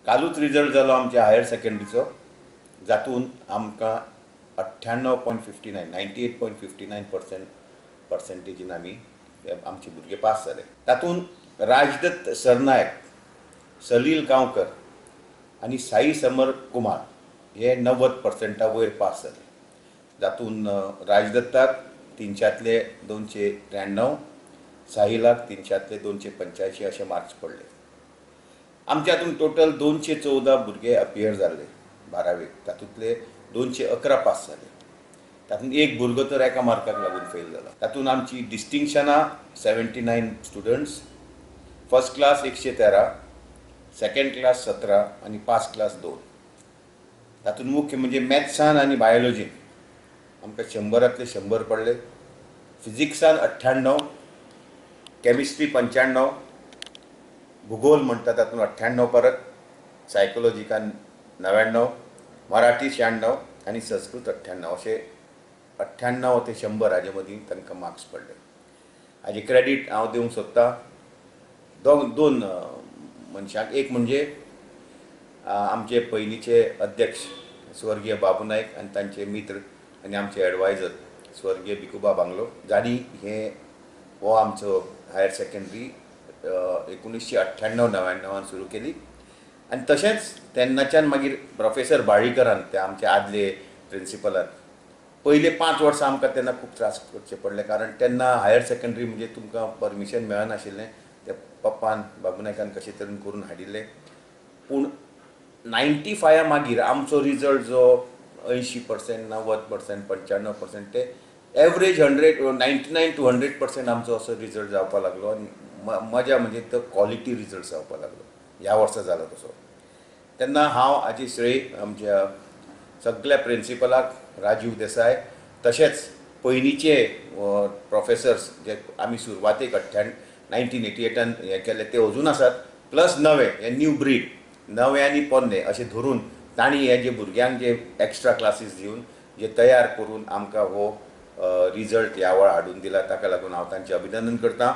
कालूच रिजल्ट जालो आमच्या हायर सेकंडरीचो, जातून आमकां 98.59 98.59% पर्सेंटेजीन आमी आमचे भुरगे पास जाले. तातूंत राजदत्त सरनायक, सलील गांवकर आनी साई समर कुमार हे 90% वयर पास जाले. जातून राजदत्ताक 300तले 293, साहिलाक 300तले 285 अशे मार्क्स पडले. आमच्या हातून टोटल 214 भुरगे अपियर जाल्ले बारावेक, तातूंतले 211 पास जाले. तातूंत एक भुरगो तर एका मार्काक लागून फेल जाला. तातूंत आमची डिस्टिंक्शनां 79 students, first class 113, second class 17 आनी पास क्लास 2. तातूंत मुख्य म्हणजे मॅथ्सान आनी बायोलॉजीन आमकां 100तले 100 पडले, फिजिक्सान 98, केमिस्ट्री 95, भूगोल म्हणटा तातूंत 98 परत, सायकोलॉजिकान 99, मराठी 96 आनी संस्कृत 98 अशे 98 ते 100 हाजे मदीं तांकां मार्क्स पडले. हाजें क्रेडीट हांव दिवंक सोदतां दोन मनशांक. एक म्हणजे आमचे पयलींचे अध्यक्ष स्वर्गीय बाबू नायक आनी तांचे मित्र आनी आमचे एडवायजर स्वर्गीय भिकुबा बांगलो, जांणी हे हो आमचो हायर सेकंडरी 1998-99 सुरू केली. आनी तशेंच तेन्नाच्यान मागीर प्रोफेसर बाळीकरान, ते आमचे आदले प्रिंसिपलान, पयले 5 वर्सां आमकां तेन्ना खूब त्रास करचे पडले, कारण तेन्ना हायर सेकंडरी म्हणजे तुमकां परमिशन मेळनाशिल्लें. ते पप्पान बाबू नायकान कशे तरेन करून हाडिल्लें. पूण 95 मागीर आमचो रिजल्ट जो 80%, 90%, 95% ते एवरेज 100, 99 to 100% आमचो असो रिजल्ट जावपाक लागलो. आनी मजा म्हणजे तो क्वॉलिटी रिजल्ट जावपाक लागलो. ह्या वर्सा जालो तसो. तेन्ना हांव हाजी श्रेय आमच्या सगळ्या प्रिंसिपलाक राजीव देसाय, तशेंच पयलींचे प्रोफेसर्स जे आमी सुरवातेक 1988 हें केलें ते अजून आसात, प्लस नवे हे न्यू ब्रीड, नवे आनी पोन्ने अशें धरून तांणी हे जे भुरग्यांक जे एक्स्ट्रा क्लासीस दिवन जे तयार करून आमकां हो रिजल्ट ह्या वेळार हाडून दिला, ताका लागून हांव तांचें अभिनंदन करतां.